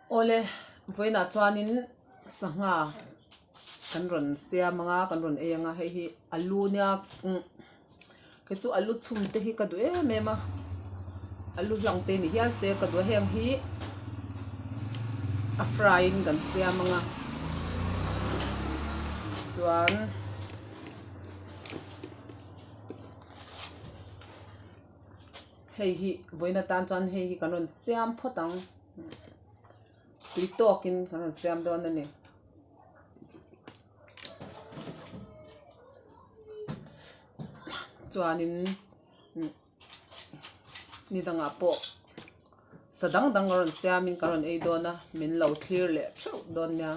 Awle, vawiinah chuanin sangha kan rawn siam ang a, kan rawn ei ang a, hei hi alu nia umm kei chu alu chhum te hi ka duh em em a, alu hlang te ni hial se ka duh a, heng hi a fry in kan siam ang a chuan. Hei hi vawiin atan chuan hei hi kan rawn siam phawt ang tui tawkin kan rawn siam dawn a ni. Chuanin ni dangah pawh sa dang dang rawn siamin ka rawn ei dawn a min lo thlir leh theuh dawn nia.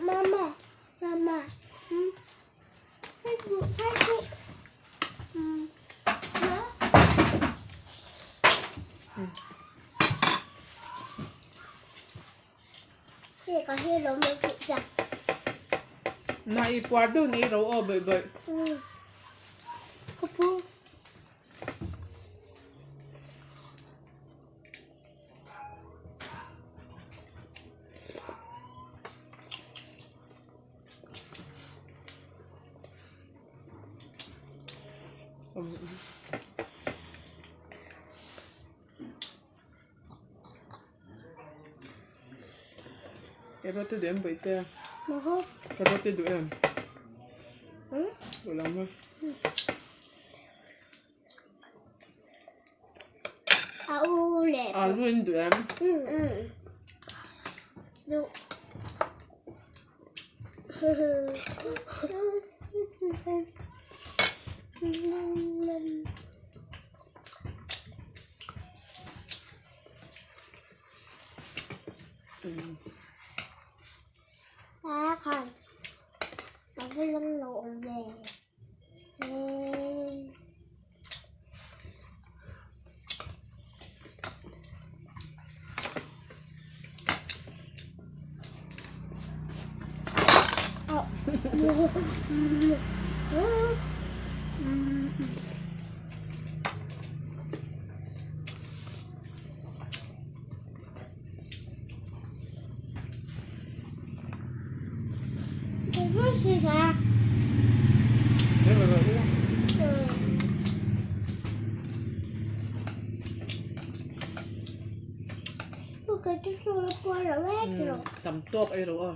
Mama, mama. Na i puar deuh ni ro aw bawih bawih. Carrot te duh em bawihte? Carrot te duh em? Duh lo maw? Alu in duh em? Tam tawk ei ro a.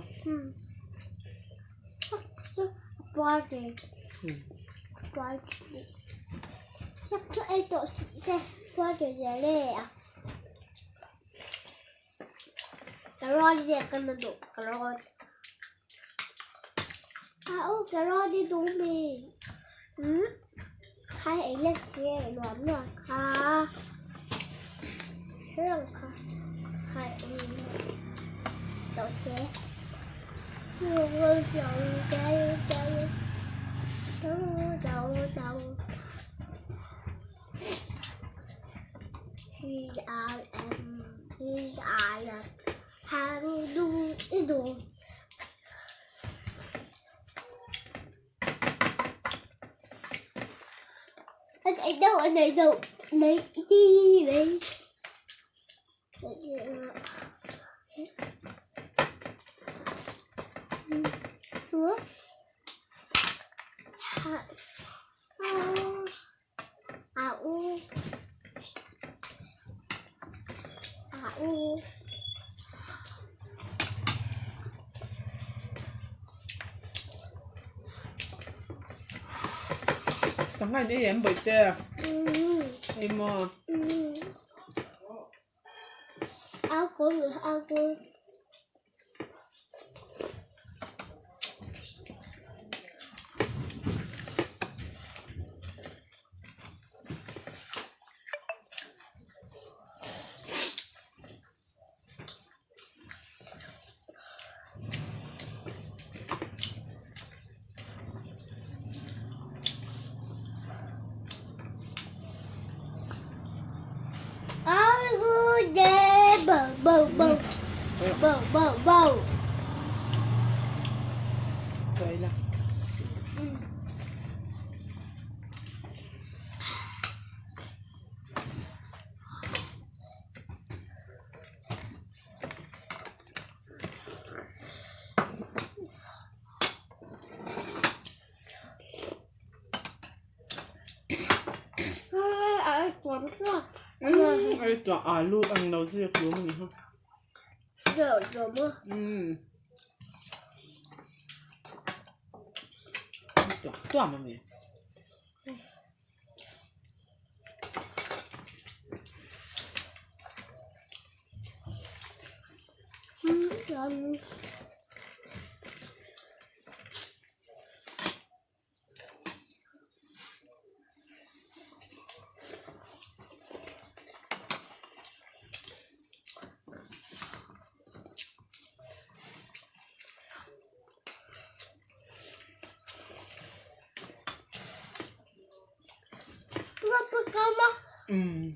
Sangha in ei em bawihte? Ei maw? Chaw ila. Alu ang lo ziak hlum a ni ha. Umm. Tuah tuah mai mai. Umm.